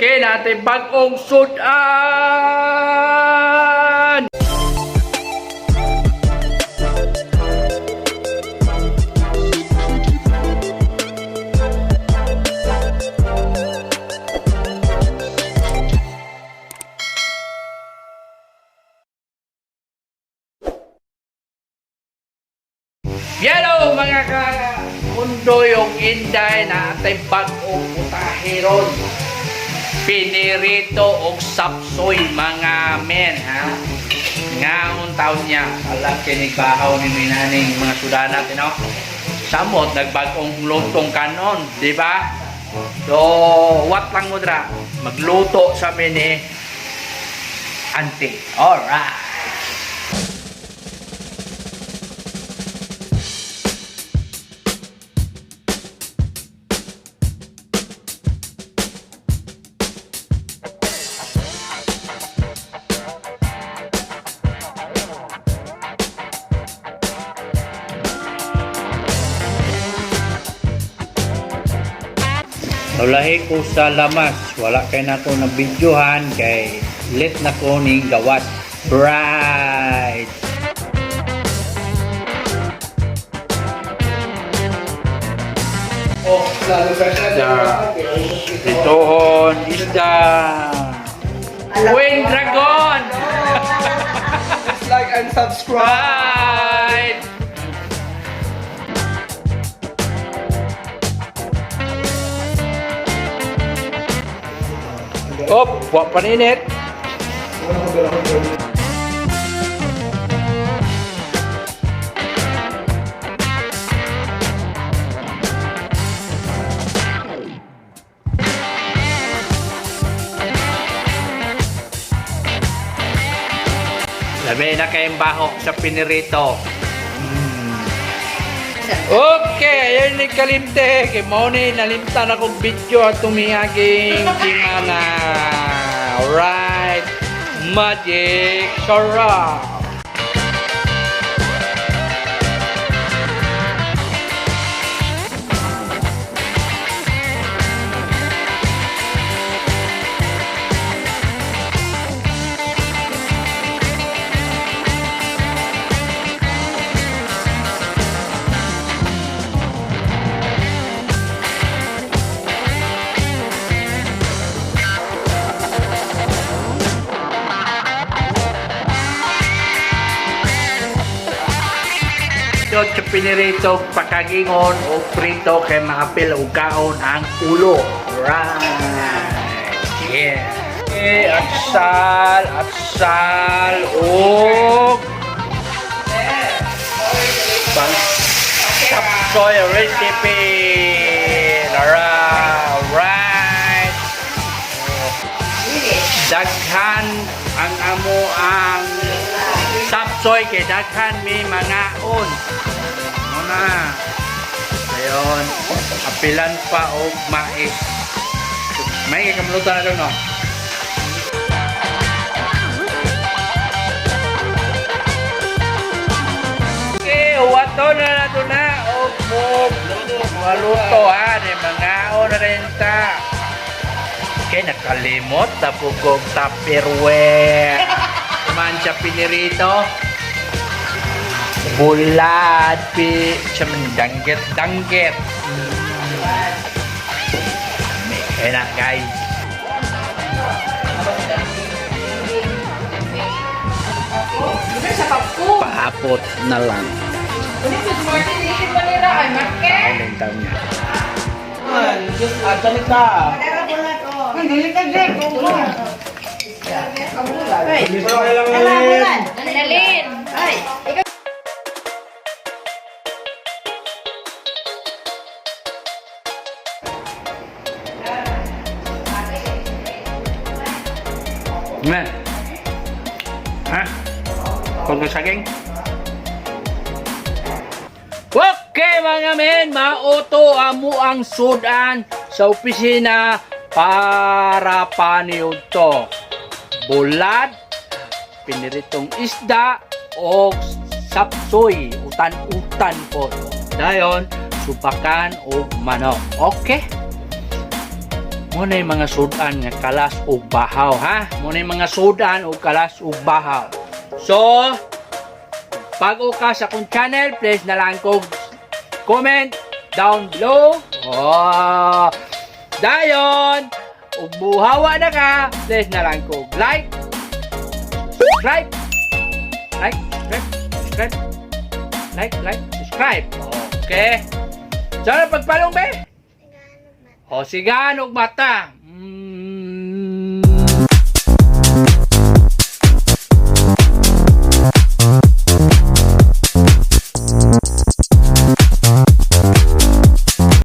Kay natin bagong sudan! Hello mga ka-mundo, yung Inday na atay bagong putahe ron. Pinirito og sapsoy, mga men, ha. Ngaon taon niya, alam kinig bahaw ni minaning mga sudana, no? Samot, nagbagong lutong kanon, di ba? So, what lang mo dra? Magluto sa mini auntie. Alright. Nulahi ko sa lamas, wala kay nako na videohan kay late na ko ning gawas. Right. Oh, lalo ka siya. Isda. Pritohon, isda. Wing Dragon! Just like and subscribe. Right! Op, wa paninit. Labi na kayong baho sa pinirito. Okay, ayun ni Kalimte. Kay mo ni nalimtan akong video at tumiyaging kimana. Alright. Magic Sarap. Ito sa pinirito, pakagingon o prito kay maapil o kaon ang ulo. Right. Yeah. Okay, atsal, atsal, o pang soy recipe. Alright. Daghan ang amo ang sapsoy kay daghan mi mangaon. Ano na? Ayun, apilan pa og mais. May kamlutan na doon, no? Okay, wato na nato na og mo maluto ha ni mangaon na rin ta. Okay, nakalimot na po kong tupperware. Kuman siya pinirito. Bulad, pi, siya man, danggit, danggit. Kaya na, guys. Paapot na lang. Kaon yung taon niya. Just dali ka. Annalyn! Ay! Ikaw. Men. Ha? Kung saging? Okay mga men, mauto amo ang sudan sa opisina para paniud to. Bulad, piniritong isda o sapsoy, utan-utan po. Dayon, supakan o manok. Okay? Mo na yung mga sudan nga kalas ug bahaw, ha? Mo na yung mga sudan ug kalas ug bahaw. So, bago ka sa akong channel, please na lang kog comment down below. Oh, dayon, ug buhawa na ka, please na lang kog like, subscribe, like, subscribe, subscribe, like, like, subscribe. Okay. Sana pagpalong be? O sigan og mata.